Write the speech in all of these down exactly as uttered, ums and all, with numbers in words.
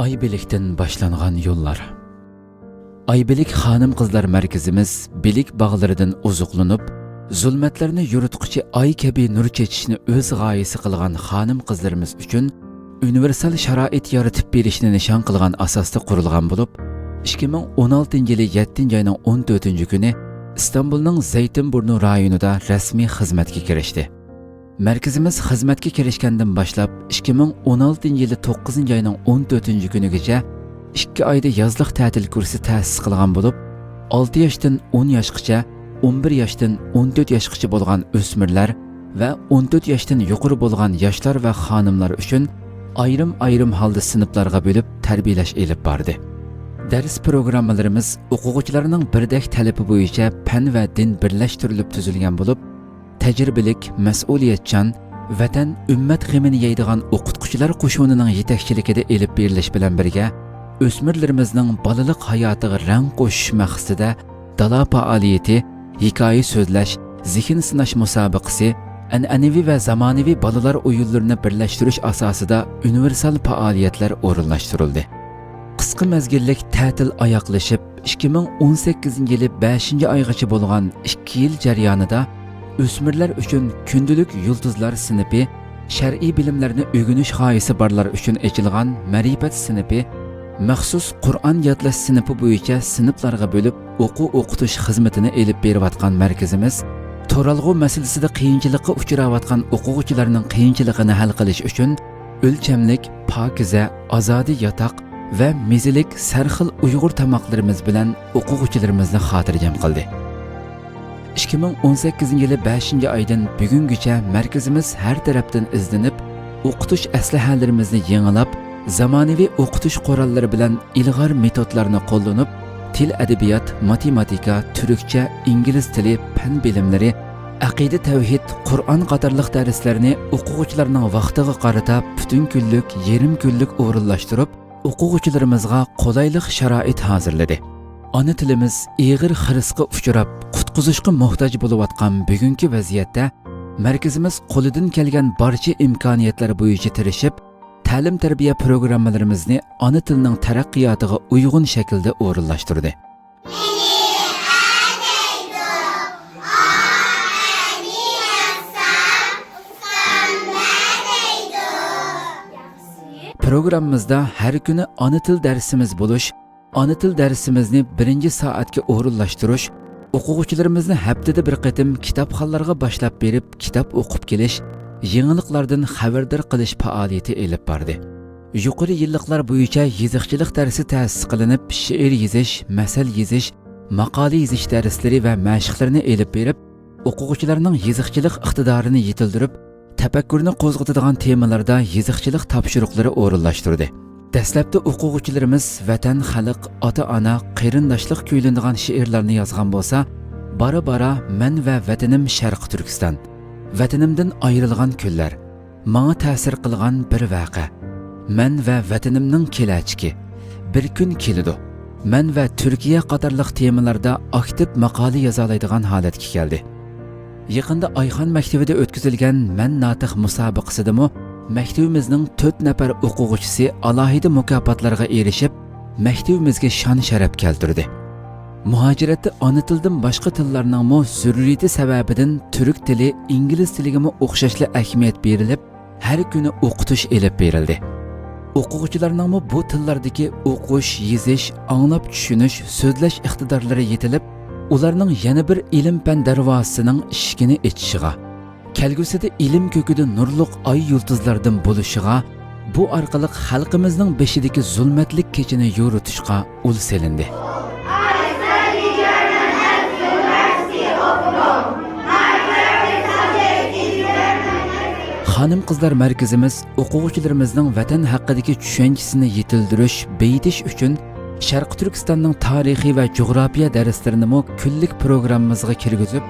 ئايبىلىكتىن باشلانغان يوللار. ئايبىلىك خانىم-قىزلار مەركىزىمىز بىلىك باغلىرىدىن ئوزۇقلىنىپ، زۇلمەتلەرنى يورۇتقۇچى ئاي كەبى نۇر چېچىشنى ئۆز غايىسى قىلغان خانىم-قىزلىرىمىز ئۈچۈن ئۇنىۋېرسال شارائىت يارىتىپ بېرىشنى نىشان قىلغان ئاساستا قۇرۇلغان بولۇپ، ئىككى مىڭ ئون ئالتىنچى يىلى يەتتىنچى ئاينىڭ ئون تۆتىنچى كۈنى ئىستانبۇلنىڭ زەيتىنبۇرنۇ رايونىدا رەسمىي خىزمەتكە كىرىشتى. مەركىزىمىز خىزمەتكە كىرىشكەندىن باشلاپ، ئىككى مىڭ ئون ئالتىنچى يىلى توققۇزىنچى ئاينىڭ ئون تۆتىنچى كۈنىگىچە ئىككى ئايدا يازلىق تەتىل كۇرسى تەسىس قىلغان بولۇپ، ئالتە ياشتىن ئون ياشقىچە، ئون بىر ياشتىن ئون تۆت ياشقىچە بولغان ئۆسمۈرلەر ۋە ئون تۆت ياشتىن يۇقىرى بولغان ياشلار ۋە خانىملار ئۈچۈن ئايرىم-ئايرىم ھالدا سىنىپلارغا بۆلۈپ تەربىيەلەش ئېلىپ باردى. دەرس پروگراممىلىرىمىز ئوقۇغۇچىلارنىڭ بىردەك تەلىپى بويىچە پەن ۋە دىن بىرلەشتۈرۈلۈپ تۈزۈلگەن بولۇپ، تەجرىبىلىك، مەسئۇلىيەتچان، ۋەتەن، ئۈممەت غېمىنى يەيدىغان ئوقۇتقۇچىلار قوشۇنىنىڭ يېتەكچىلىكىدە ئېلىپ بېرىلىشى بىلەن بىرگە، ئۆسمۈرلىرىمىزنىڭ بالىلىق ھاياتىغا رەڭ قوشۇش مەقسىتىدە دالا پائالىيىتى، ھېكايە سۆزلەش، زېھىن سىناش مۇسابىقىسى، ئەنئەنىۋى ۋە زامانىۋى بالىلار ئويۇنلىرىنى بىرلەشتۈرۈش ئاساسىدا ئۇنىۋېرسال پائالىيەتلەر ئورۇنلاشتۇرۇلدى. قىسقا مەزگىللىك تەتىل ئاياغلىشىپ، ئىككى مىڭ ئون سەككىزىنچى يىلى بەشىنچى ئايغىچە بولغان ئىككى يىل جەريانىدا ئۆسمۈرلەر ئۈچۈن كۈندىلىك يۇلتۇزلار سىنىپى، شەرئىي بىلىملەرنى ئۆگىنىش غايىسى بارلار ئۈچۈن ئېچىلغان مەرىپەت سىنىپى، مەخسۇس قۇرئان يادلاش سىنىپى بويىچە سىنىپلارغا بۆلۈپ ئوقۇ-ئوقۇتۇش خىزمىتىنى ئېلىپ بېرىۋاتقان مەركىزىمىز تۇرالغۇ مەسىلىسىدە قىيىنچىلىققا ئۇچراۋاتقان ئوقۇغۇچىلارنىڭ قىيىنچىلىقىنى ھەل قىلىش ئۈچۈن ئۆلچەملىك، پاكىزە، ئازادە ياتاق ۋە مېزىلىك سەرخىل ئۇيغۇر تاماقلىرىمىز بىلەن ئوقۇغۇچىلىرىمىزنى خاتىرجەم قىلدى. ئىككى مىڭ ئون سەككىزىنچى يىلى بەشىنچى ئايدىن بۈگۈنگىچە مەركىزىمىز ھەر تەرەپتىن ئىزدىنىپ، ئوقۇتۇش ئەسلىھەلىرىمىزنى يېڭىلاپ، زامانىۋى ئوقۇتۇش قوراللىرى بىلەن ئىلغار مېتودلارنى قوللىنىپ، تىل-ئەدەبىيات، ماتېماتىكا، تۈركچە، ئىنگلىز تىلى، پەن بىلىملىرى، ئەقىدە-تەۋھىد، قۇرئان قاتارلىق دەرسلەرنى ئوقۇغۇچىلارنىڭ ۋاقتىغا قارىتا پۈتۈن كۈنلۈك، يېرىم كۈنلۈك ئورۇنلاشتۇرۇپ، ئوقۇغۇچىلىرىمىزغا قولايلىق شارائىت ھازىرلىدى. ئانا تىلىمىز ئېغىر خىرىسقا ئۇچراپ، قۇتقۇزۇشقا موھتاج بولۇۋاتقان بۈگۈنكى ۋەزىيەتتە، مەركىزىمىز قولىدىن كەلگەن بارچە ئىمكانىيەتلەر بويىچە تىرىشىپ، تەلىم-تەربىيە پروگراممىلىرىمىزنى ئانا تىلنىڭ تەرەققىياتىغا ئۇيغۇن شەكىلدە ئورۇنلاشتۇردى. پروگراممىمىزدا ھەر كۈنى ئانا تىل دەرسىمىز بولۇش، ئانا تىل دەرسىمىزنى بىرىنچى سائەتكە ئورۇنلاشتۇرۇش، ئوقۇغۇچىلىرىمىزنى ھەپتىدە بىر قېتىم كىتابخانىلارغا باشلاپ بېرىپ كىتاب ئوقۇپ كېلىش، يېڭىلىقلاردىن خەۋەردار قىلىش پائالىيىتى ئېلىپ باردى. يۇقىرى يىللىقلار بويىچە يېزىقچىلىق دەرسى تەسىس قىلىنىپ، شېئىر يېزىش، مەسەل يېزىش، ماقالە يېزىش دەرسلىرى ۋە مەشىقلىرىنى ئېلىپ بېرىپ، ئوقۇغۇچىلارنىڭ يېزىقچىلىق ئىقتىدارىنى يېتىلدۈرۈپ، تەپەككۇرنى قوزغىتىدىغان تېمىلاردا يېزىقچىلىق تاپشۇرۇقلىرى ئورۇنلاشتۇردى. دەسلەپتە ئوقۇغۇچىلىرىمىز ۋەتەن، خەلق، ئاتا-ئانا، قېرىنداشلىق كۈيلىنىدىغان شېئىرلارنى يازغان بولسا، بارا-بارا مەن ۋە ۋەتىنىم شەرقىي تۈركىستان، ۋەتىنىمدىن ئايرىلغان كۈنلەر، ماڭا تەسىر قىلغان بىر ۋەقە، مەن ۋە ۋەتىنىمنىڭ كېلەچىكى، بىر كۈن كېلىدۇ، مەن ۋە تۈركىيە قاتارلىق تېمىلاردا ئاكتىپ ماقالە يازالايدىغان ھالەتكە كەلدى. يېقىندا ئايخان مەكتىۋىدە ئۆتكۈزۈلگەن مەن ناتىق مۇسابىقىسىدىمۇ مەكتىۋىمىزنىڭ تۆت نەپەر ئوقۇغۇچىسى ئالاھىدە مۇكاپاتلارغا ئېرىشىپ، مەكتىۋىمىزگە شان-شەرەپ كەلتۈردى. مۇھاجىرەتتە ئانا تىلدىن باشقا تىللارنىڭمۇ زۆرۈرىيىتى سەۋەبىدىن تۈرك تىلى، ئىنگلىز تىلىگىمۇ ئوخشاشلا ئەھمىيەت بېرىلىپ، ھەر كۈنى ئوقۇتۇش ئېلىپ بېرىلدى. ئوقۇغۇچىلارنىڭمۇ بۇ تىللاردىكى ئوقۇش، يېزىش، ئاڭلاپ چۈشىنىش، سۆزلەش ئىقتىدارلىرى يېتىلىپ، ئۇلارنىڭ يەنە بىر ئىلىم-پەن دەرۋازىسىنىڭ ئىشىكىنى ئېچىشىغا، كەلگۈسىدە ئىلىم كۆكىدە نۇرلۇق ئاي يۇلتۇزلاردىن بولۇشىغا، بۇ ئارقىلىق خەلقىمىزنىڭ بېشىدىكى زۇلمەتلىك كېچىنى يورۇتۇشقا ئۇل سېلىندى. خانىم-قىزلار مەركىزىمىز ئوقۇغۇچىلىرىمىزنىڭ ۋەتەن ھەققىدىكى چۈشەنچىسىنى يېتىلدۈرۈش، بېيىتىش ئۈچۈن شەرقىي تۈركىستاننىڭ تارىخى ۋە جۇغراپىيە دەرسلىرىنىمۇ كۈنلۈك پروگراممىمىزغا كىرگۈزۈپ،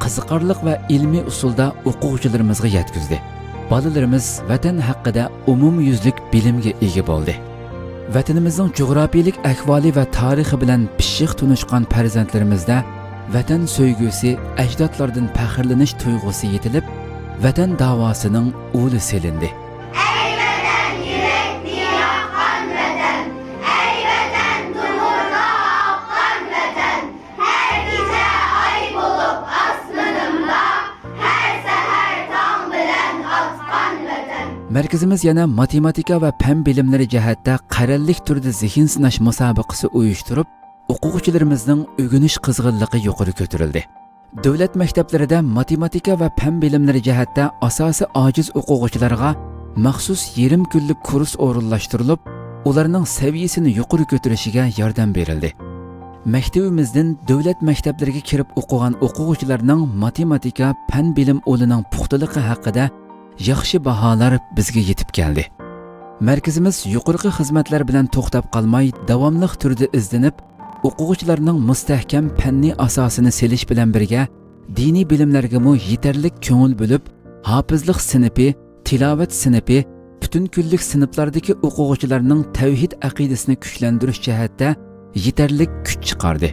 قىزىقارلىق ۋە ئىلمىي ئۇسۇلدا ئوقۇغۇچىلىرىمىزغا يەتكۈزدى. بالىلىرىمىز ۋەتەن ھەققىدە ئومۇميۈزلۈك بىلىمگە ئىگە بولدى. ۋەتىنىمىزنىڭ جۇغراپىيىلىك ئەھۋالى ۋە تارىخى بىلەن پىششىق تونۇشقان پەرزەنتلىرىمىزدە ۋەتەن سۆيگۈسى، ئەجدادلاردىن پەخىرلىنىش تۇيغۇسى يېتىلىپ، ۋەتەن داۋاسىنىڭ ئۇلى سېلىندى. ئەي ۋەتەن، يۈرەكنى ياققان ۋەتەن! مەركىزىمىز يەنە ماتېماتىكا ۋە پەن بىلىملىرى جەھەتتە قەرەللىك تۈردە زېھىن سىناش مۇسابىقىسى ئۇيۇشتۇرۇپ، ئوقۇغۇچىلىرىمىزنىڭ ئۆگىنىش قىزغىنلىقى يۇقىرى كۆتۈرۈلدى. دۆلەت مەكتەپلىرىدە ماتېماتىكا ۋە پەن بىلىملىرى جەھەتتە ئاساسىي ئاجىز ئوقۇغۇچىلارغا مەخسۇس يېرىم كۈنلۈك كۇرس ئورۇنلاشتۇرۇلۇپ، ئۇلارنىڭ سەۋىيەسىنى يۇقىرى كۆتۈرۈشىگە ياردەم بېرىلدى. مەكتىۋىمىزدىن دۆلەت مەكتەپلىرىگە كىرىپ ئوقۇغان ئوقۇغۇچىلارنىڭ ماتېماتىكا پەن بىلىم ئۇلىنىڭ پۇختىلىقى ھەققىدە ياخشى باھالار بىزگە يېتىپ كەلدى. مەركىزىمىز يۇقىرىقى خىزمەتلەر بىلەن توختاپ قالماي، داۋاملىق تۈردە ئىزدىنىپ، ئوقۇغۇچىلارنىڭ مۇستەھكەم پەننىي ئاساسىنى سېلىش بىلەن بىرگە، دىنىي بىلىملەرگىمۇ يېتەرلىك كۆڭۈل بۆلۈپ، ھاپىزلىق سىنىپى، تىلاۋەت سىنىپى، پۈتۈن كۈنلۈك سىنىپلاردىكى ئوقۇغۇچىلارنىڭ تەۋھىد ئەقىدىسىنى كۈچلەندۈرۈش جەھەتتە يېتەرلىك كۈچ چىقاردى.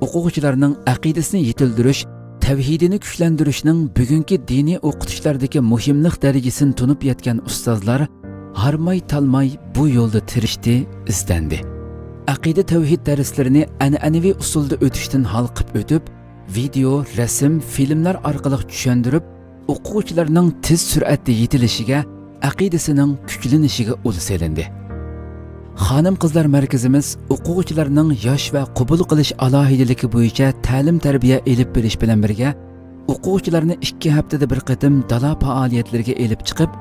ئوقۇغۇچىلارنىڭ ئەقىدىسىنى يېتىلدۈرۈش، تەۋھىدىنى كۈچلەندۈرۈشنىڭ بۈگۈنكى دىنىي ئوقۇتۇشلاردىكى مۇھىملىق دەرىجىسىنى تونۇپ يەتكەن ئۇستازلار ھارماي-تالماي بۇ يولدا تىرىشتى، ئىزدەندى. ئەقىدە تەۋھىد دەرسلىرىنى ئەنئەنىۋى ئۇسۇلدا ئۆتۈشتىن ھالقىپ ئۆتۈپ، ۋىدېئو، رەسىم، فىلىملار ئارقىلىق چۈشەندۈرۈپ، ئوقۇغۇچىلارنىڭ تېز سۈرئەتتە يېتىلىشىگە، ئەقىدىسىنىڭ كۈچلىنىشىگە ئۇل سېلىندى. خانىم-قىزلار مەركىزىمىز ئوقۇغۇچىلارنىڭ ياش ۋە قوبۇل قىلىش ئالاھىدىلىكى بويىچە تەلىم-تەربىيە ئېلىپ بېرىش بىلەن بىرگە، ئوقۇغۇچىلارنى ئىككى ھەپتىدە بىر قېتىم دالا پائالىيەتلىرىگە ئېلىپ چىقىپ،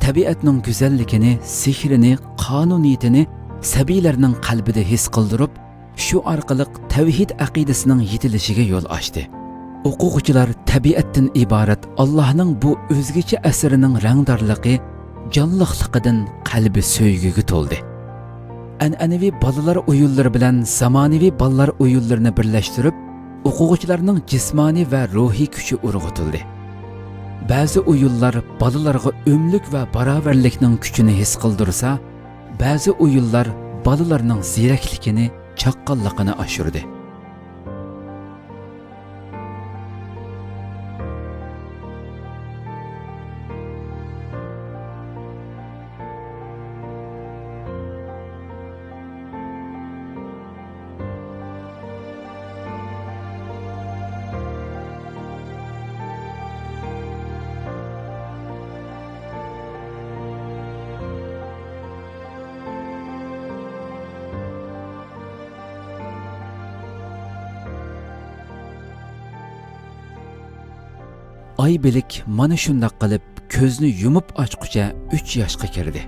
تەبىئەتنىڭ گۈزەللىكىنى، سېھرىنى، قانۇنىيىتىنى سەبىيلەرنىڭ قەلبىدە ھېس قىلدۇرۇپ، شۇ ئارقىلىق تەۋھىد ئەقىدىسىنىڭ يېتىلىشىگە يول ئاچتى. ئوقۇغۇچىلار تەبىئەتتىن ئىبارەت ئاللاھنىڭ بۇ ئۆزگىچە ئەسىرىنىڭ رەڭدارلىقى، جانلىقلىقىدىن قەلبى سۆيگۈگە تولدى. ئەنئەنىۋى بالىلار ئويۇنلىرى بىلەن زامانىۋى بالىلار ئويۇنلىرىنى بىرلەشتۈرۈپ، ئوقۇغۇچىلارنىڭ جىسمانىي ۋە روھىي كۈچى ئۇرغۇتۇلدى. بەزى ئويۇنلار بالىلارغا ئۆملۈك ۋە باراۋەرلىكنىڭ كۈچىنى ھېس قىلدۇرسا، بەزى ئويۇنلار بالىلارنىڭ زېرەكلىكىنى، چاققانلىقىنى ئاشۇردى. ئايبىلىك مانا شۇنداق قىلىپ كۆزنى يۇمۇپ ئاچقۇچە ئۈچ ياشقا كىردى.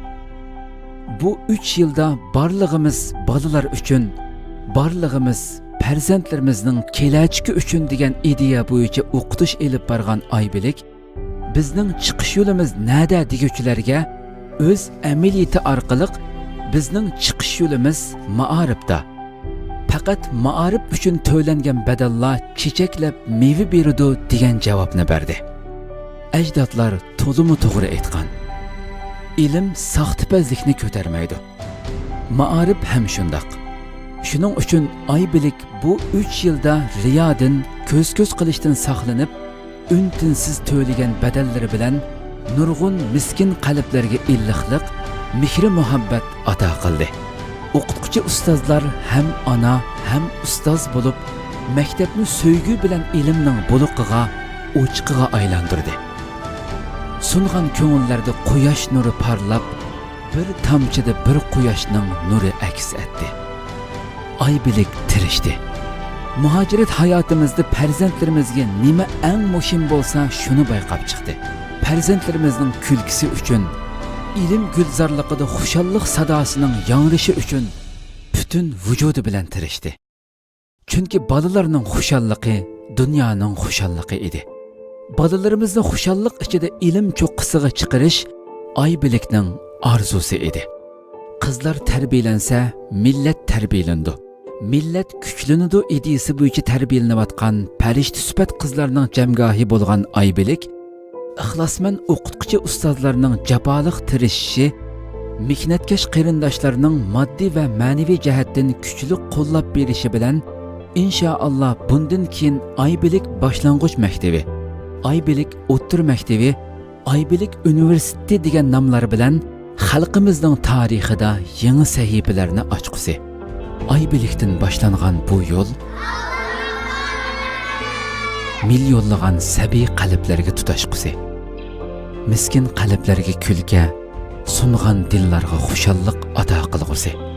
بۇ ئۈچ يىلدا بارلىقىمىز بالىلار ئۈچۈن، بارلىقىمىز پەرزەنتلىرىمىزنىڭ كېلەچىكى ئۈچۈن دېگەن ئىدىيە بويىچە ئوقۇتۇش ئېلىپ بارغان ئايبىلىك، بىزنىڭ چىقىش يولىمىز نەدە دېگۈچىلەرگە ئۆز ئەمەلىيىتى ئارقىلىق بىزنىڭ چىقىش يولىمىز مائارىپتا. پەقەت مائارىپ ئۈچۈن تۆلەنگەن بەدەللەر چېچەكلەپ مېۋە بېرىدۇ دېگەن جاۋابنى بەردى. ئەجدادلار تولىمۇ توغرا ئېيتقان. ئىلىم ساختىپەزلىكنى كۆتەرمەيدۇ. مائارىپ ھەم شۇنداق. شۇنىڭ ئۈچۈن ئايبىلىك بۇ ئۈچ يىلدا رىيادىن، كۆز-كۆز قىلىشتىن ساقلىنىپ، ئۈن-تىنسىز تۆلىگەن بەدەللىرى بىلەن نۇرغۇن مىسكىن قەلبلەرگە ئىللىقلىق، مېھرى-مۇھەببەت ئاتا قىلدى. ئوقۇتقۇچى ئۇستازلار ھەم ئانا، ھەم ئۇستاز بولۇپ، مەكتەپنى سۆيگۈ بىلەن ئىلىمنىڭ بۇلىقىغا، ئوچىقىغا ئايلاندۇردى. سۇنغان كۆڭۈللەردە قۇياش نۇرى پارلاپ، بىر تامچىدا بىر قۇياشنىڭ نۇرى ئەكس ئەتتى. ئايبىلىك تىرىشتى. مۇھاجىرەت ھاياتىمىزدا پەرزەنتلىرىمىزگە نېمە ئەڭ مۇھىم بولسا، شۇنى بايقاپ چىقتى. پەرزەنتلىرىمىزنىڭ كۈلكىسى ئۈچۈن، ئىلىم گۈلزارلىقىدا خۇشاللىق ساداسىنىڭ ياڭرىشى ئۈچۈن پۈتۈن ۋۇجۇدى بىلەن تىرىشتى. چۈنكى بالىلارنىڭ خۇشاللىقى دۇنيانىڭ خۇشاللىقى ئىدى. بالىلىرىمىزنى خۇشاللىق ئىچىدە ئىلىم چوققىسىغا چىقىرىش ئايبىلىكنىڭ ئارزۇسى ئىدى. قىزلار تەربىيەلەنسە، مىللەت تەربىيەلىنىدۇ، مىللەت كۈچلىنىدۇ ئىدىيىسى بويىچە تەربىيەلىنىۋاتقان پەرىشتە سۈپەت قىزلارنىڭ جەمگاھى بولغان ئايبىلىك، ئىخلاسمەن ئوقۇتقۇچى ئۇستازلارنىڭ جاپالىق تىرىشىشى، مېھنەتكەش قېرىنداشلارنىڭ ماددىي ۋە مەنىۋى جەھەتتىن كۈچلۈك قوللاپ بېرىشى بىلەن، ئىنشائاللا، بۇندىن كېيىن ئايبىلىك باشلانغۇچ مەكتىۋى، ئايبىلىك ئوتتۇرا مەكتىۋى، ئايبىلىك ئۇنىۋېرسىتېتى دېگەن ناملار بىلەن خەلقىمىزنىڭ تارىخىدا يېڭى سەھىپىلەرنى ئاچقۇسى. ئايبىلىكتىن باشلانغان بۇ يول مىليونلىغان سەبىي قەلبلەرگە تۇتاشقۇسى. مىسكىن قەلبلەرگە كۈلكە، سۇنغان دىللارغا خۇشاللىق ئاتا قىلغۇسى.